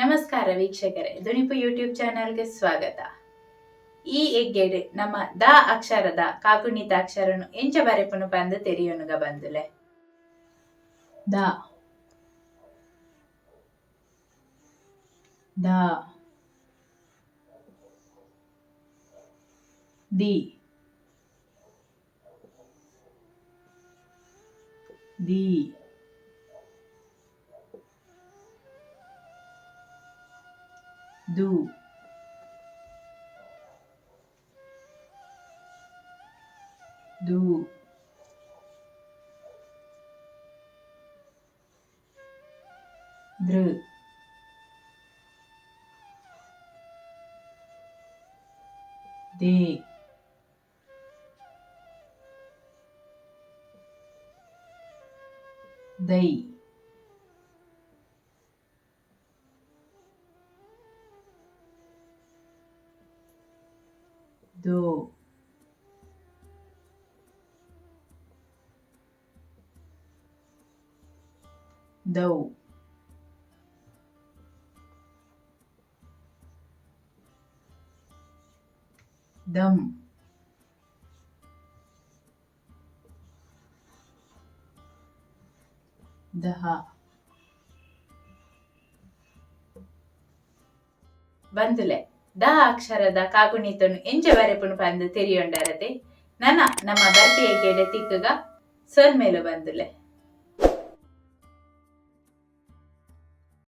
ನಮಸ್ಕಾರ ವೀಕ್ಷಕರೇ, ದುನಿಪು ಯೂಟ್ಯೂಬ್ ಚಾನಲ್ಗೆ ಸ್ವಾಗತ. ಈ ಎಗ್ಗೆಡ್ ನಮ್ಮ the ಅಕ್ಷರದ ಕಾಕುಣಿತ ಅಕ್ಷರನು ಎಂಚ ಬರೆಪುನು ಪಂದ್ ತೆರಿಯೊನುಗ ಬಂದುಲೆ. The, the, the, the, ದು, ದು, ದೃ, they, ದೈ. ದೋ, ದೌ. ದಂ. ದಹ. ಬಂದುಲೆ, the ಅಕ್ಷರದ ಕಾಗುಣಿತನು ಎಂಚ ಬರೆಪುನು ಪಂದ್ ತೆರಿಯೊಂಡರತೆ. ನನ ನಮ್ಮ ಬರ್ಪಿಯ ಗೆಡೆ ತಿಕ್ಕುಗ. ಸೊಲ್ಮೇಲು ಬಂದುಲೆ.